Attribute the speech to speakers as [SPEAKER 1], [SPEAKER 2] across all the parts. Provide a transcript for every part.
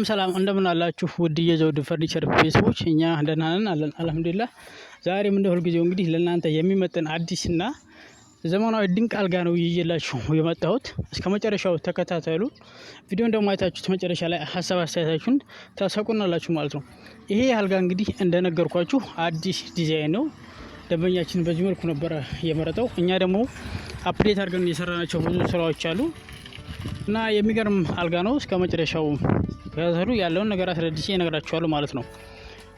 [SPEAKER 1] ሰላም እንደምን አላችሁ ውድ የዘውድ ፈርኒቸር ቤተሰቦች፣ እኛ ደህና ነን አለን አልሐምዱሊላህ። ዛሬም እንደ ሁልጊዜው እንግዲህ ለእናንተ የሚመጥን አዲስና ዘመናዊ ድንቅ አልጋ ነው ይዤላችሁ የመጣሁት። እስከ መጨረሻው ተከታተሉ። ቪዲዮን ደግሞ አይታችሁት መጨረሻ ላይ ሀሳብ አስተያየታችሁን ታሳውቁናላችሁ ማለት ነው። ይሄ አልጋ እንግዲህ እንደነገርኳችሁ አዲስ ዲዛይን ነው። ደንበኛችን በዚህ መልኩ ነበረ የመረጠው። እኛ ደግሞ update አድርገን የሰራናቸው ብዙ ስራዎች አሉ እና የሚገርም አልጋ ነው። እስከ መጨረሻው ተከታተሉ። ያለውን ነገር አስረድቼ እነግራችኋለሁ ማለት ነው።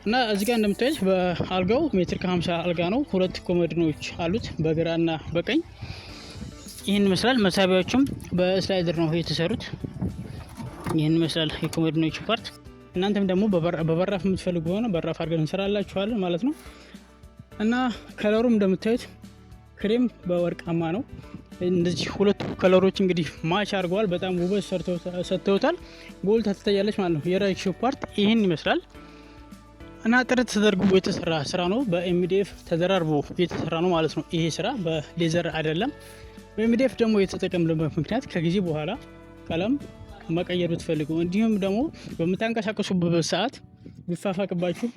[SPEAKER 1] እና እዚህ ጋር እንደምታዩት በአልጋው ሜትር ከ50 አልጋ ነው። ሁለት ኮመዲኖች አሉት በግራና በቀኝ ይህን ይመስላል። መሳቢያዎቹም በ slider ነው የተሰሩት። ይህን ይመስላል የኮመዲኖቹ part። እናንተም ደግሞ በበራፍ የምትፈልጉ ከሆነ በራፍ አድርገን እንሰራላችኋለን ማለት ነው። እና color ኡም እንደምታዩት ክሬም በወርቃማ ነው። እንደዚህ ሁለቱ color ኦች እንግዲህ match አድርገዋል። በጣም ውበት ሰጥተውታል። ጎልታ ትታያለች ማለት ነው። የራይክሾ part ይህን ይመስላል እና ጥርት ተደርጎ የተሰራ ስራ ነው። በ MDF ተደራርቦ የተሰራ ነው ማለት ነው። ይሄ ስራ በ leather አይደለም። በ MDF ደግሞ የተጠቀምንበት ምክንያት ከጊዜ በኋላ ቀለም መቀየር ብትፈልጉ እንዲሁም ደግሞ በምታንቀሳቀሱበት ሰዓት ቢፋፋቅባችሁ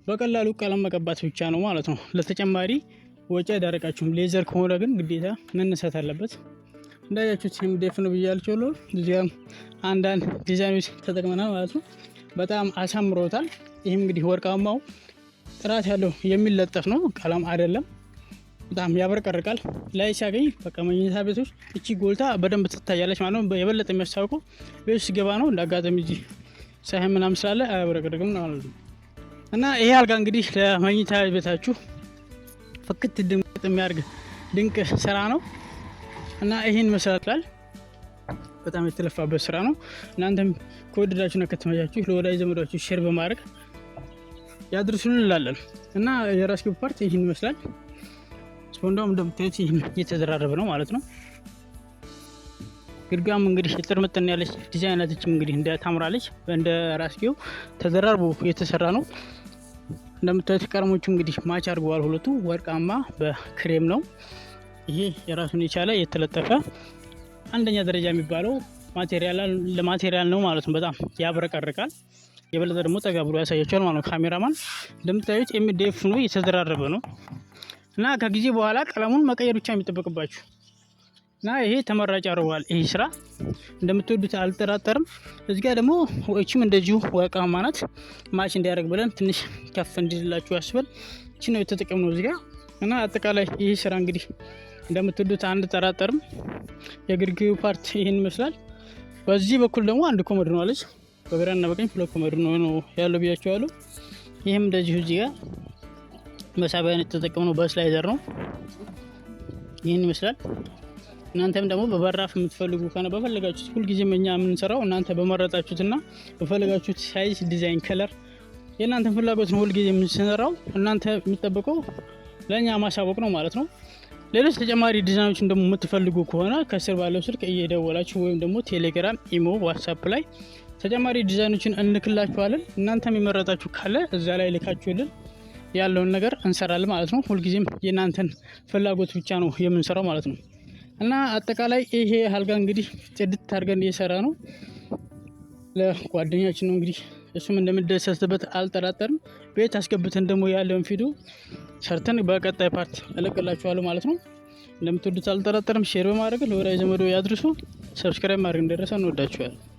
[SPEAKER 1] በቀላሉ ቀለም መቀባት ብቻ ነው ማለት ነው። ለተጨማሪ ወጪ አይዳረቃችሁም። leather ከሆነ ግን ግዴታ መነሳት አለበት። እንዳያችሁት MDF ነው ብያችኋለሁ። እዚያም አንዳንድ ዲዛይኖች ተጠቅመናል ማለት ነው። በጣም አሳምሮታል። ይህም እንግዲህ ወርቃማው ጥራት ያለው የሚለጠፍ ነው፣ ቀለም አይደለም። በጣም ያብረቀርቃል። ላይ ሲያገኝ በቃ መኝታ ቤቶች እቺ ጎልታ በደንብ ትታያለች ማለት ነው። የበለጠ የሚያስታውቀው ቤት ሲገባ ነው። እንደ አጋጣሚ እዚህ ፀሐይ ምናምን ስላለ አያብረቀርቅም ማለት ነው። እና ይሄ አልጋ እንግዲህ ለመኝታ ቤታችሁ ፍክት ድምቅ የሚያደርግ ድንቅ ስራ ነው እና ይህን ይመስላል። በጣም የተለፋበት ስራ ነው። እናንተም ከወደዳችሁና ከተመቻችሁ ለወዳጅ ዘመዳችሁ share በማድረግ ያድርሱን እንላለን እና የራስጌው part ይህን ይመስላል። ስፖንዳውም እንደምታዩት ይህን እየተደራረበ ነው ማለት ነው። ግድጋም እንግዲህ እጥር ምጥን ያለች ዲዛይን ናትችም እንግዲህ እንደ ታምራለች። እንደ ራስጌው ተደራርቦ የተሰራ ነው። እንደምታዩት ቀለሞቹ እንግዲህ match አድርገዋል። ሁለቱ ወርቃማ በክሬም ነው። ይሄ የራሱን የቻለ የተለጠፈ አንደኛ ደረጃ የሚባለው material ለ material ነው ማለት ነው። በጣም ያብረቀርቃል። የበለጠ ደግሞ ጠጋ ብሎ ያሳያቸዋል ማለት ነው። ካሜራማን እንደምታዩት MDF ነው፣ የተደራረበ ነው እና ከጊዜ በኋላ ቀለሙን መቀየር ብቻ የሚጠበቅባችሁ እና ይሄ ተመራጭ ያደርገዋል። ይሄ ስራ እንደምትወዱት አልጠራጠርም። እዚህ ጋር ደግሞ እቺም እንደዚሁ ወርቃማ ናት። match እንዲያደርግ ብለን ትንሽ ከፍ እንዲልላችሁ ያስበል እቺ ነው የተጠቀምነው እዚህ ጋር እና አጠቃላይ ይህ ስራ እንግዲህ እንደምትወዱት አንጠራጠርም። የግርጌው part ይህን ይመስላል። በዚህ በኩል ደግሞ አንድ ኮመዲኖ አለች። በግራና በቀኝ ሁለት ኮመዲኖ ነው ያለው ብያቸዋለሁ። ይህም እንደዚሁ እዚህ ጋር መሳቢያ የተጠቀምነው በ slider ነው። ይህን ይመስላል። እናንተም ደግሞ በበራፍ የምትፈልጉ ከሆነ በፈለጋችሁት ሁልጊዜም እኛ የምንሰራው እናንተ በመረጣችሁትና በፈለጋችሁት size፣ design፣ color የእናንተን ፍላጎት ነው ሁልጊዜ የምንሰራው። እናንተ የሚጠበቀው ለእኛ ማሳወቅ ነው ማለት ነው። ሌሎች ተጨማሪ ዲዛይኖችን ደግሞ የምትፈልጉ ከሆነ ከስር ባለው ስልክ እየደወላችሁ ወይም ደግሞ ቴሌግራም፣ ኢሞ፣ ዋትሳፕ ላይ ተጨማሪ ዲዛይኖችን እንልክላችኋለን። እናንተም የመረጣችሁ ካለ እዛ ላይ ልካችሁልን ያለውን ነገር እንሰራለን ማለት ነው። ሁልጊዜም የእናንተን ፍላጎት ብቻ ነው የምንሰራው ማለት ነው። እና አጠቃላይ ይሄ አልጋ እንግዲህ ጽድት አድርገን እየሰራ ነው ለጓደኛችን ነው እንግዲህ እሱም እንደምደሰትበት አልጠራጠርም። ቤት አስገብተን ደግሞ ያለውን ቪዲዮ ሰርተን በቀጣይ part እለቅላችኋለሁ ማለት ነው። እንደምትወዱት አልጠራጠርም። share በማድረግ ለወዳጅ ዘመዶ ያድርሱ። subscribe ማድረግ እንደረሰ እንወዳችኋለን።